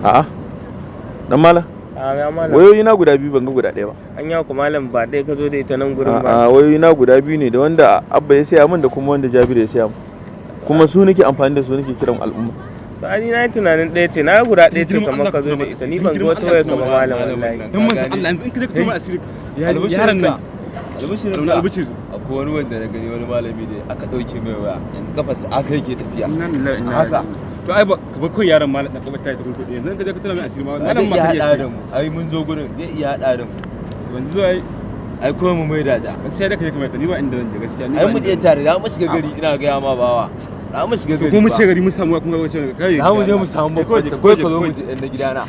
A'a, dan malam. A ya malam. Wayoyi na guda biyu, ban ga guda ɗaya ba. An yawa ku malam, ba ɗaya ka zo da ita nan gurin ba. A'a, wayoyi na guda biyu ne, da wanda Abba ya saya min da kuma wanda Jabiru ya saya min, kuma su nake amfani da su nake kiran al'umma. To ai ni na yi tunanin ɗaya ce, na ga guda ɗaya ce kamar ka zo da ita. Ni ban ga wata waya kamar malam, wallahi. Dan manzon Allah, yanzu in ka je ka tuma asiri yaran nan. Albishirin. Rauni, albishir. Akwai wani wanda na gani, wani malami da aka ɗauke mai waya, yanzu kafarsa aka yake tafiya. Inna lillahi wa inna Haka. ilaihi. To ai ba ka bar kawai yaran malam dan kabar ta kuɗi, yanzu in ka je ka tuna mai asiri ma zai malam ma iya ka haɗa da mu, ai mun zo gurin zai iya haɗa da mu. Yanzu ai ai kawai mu mai da gaskiya da ka je ka mai ta, ni ba inda zan je gaskiya ni ai ba mu inda je zan je. Tare za mu shiga gari, ina gaya ma bawa, za mu shiga To gari ko mu ba. shiga gari mun samu kuma ga cewa kai. Za mu je mu samu Kai kawai je, babban kawai ka kawai zo mu je. je na gidana,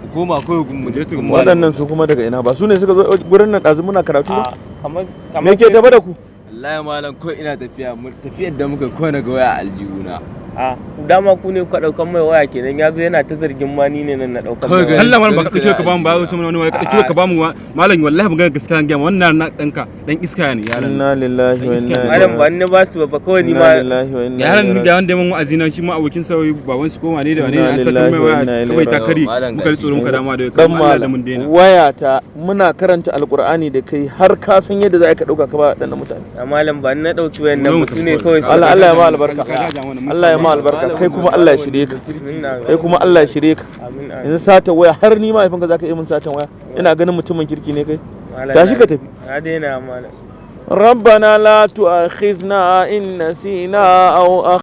mu koma kawai gun mu Mu je gun mu- malam. Waɗannan su kuma daga ina? Ba su ne suka zo gurin nan ɗazu muna karatu ba? A kamar Me ke tafa da ku? Wallahi malam, kawai ina tafiya, tafiyar da muka kawai na ga waya a aljihuna. A dama ku ne kuka ɗaukan mai waya kenan, ya zo yana ta zargin ma ni ne nan na ɗaukan mai Kawai waya. Allah malam, ba ka dauke ka bamu ba, zo mana wani waya ka dauke ka bamu malam, wallahi ban ga gaskiya ga wannan na danka dan iska ne yaran. Inna lillahi wa inna ilaihi. Malam, ba ni na ba su ba kawai ni Inna ma lillahi wa inna yaran ni ilaihi. da wanda mun wa'azi na, shi ma abokin sa baban su koma ne da wane ne Inna an saka lillahi mai wa waya inna ilaihi kawai ta raji'un. kare Malam, muka ji gashi. tsoro muka dama da Dan kuma Allah da malam, mun daina. Wayata muna karanta Alqur'ani da kai, har ka san yadda za ka dauka ka ba waɗannan mutane. A malam, ba ni na ɗauki wayan nan ba, su ne kawai Allah, Allah ya ma albarka. Ka jaja mana, mun Allah ya ma albarka, kai kuma Allah ya shirye ka. Amin, amin. Kai kuma Allah ya shirye ka. Amin, amin. Yanzu sata waya, har ni mahaifinka zaka yi min satan waya? Ina ganin mutumin kirki ne kai. Malam, Tashi ka tafi. Na daina malam. ربنا لا تؤاخذنا إن نسينا أو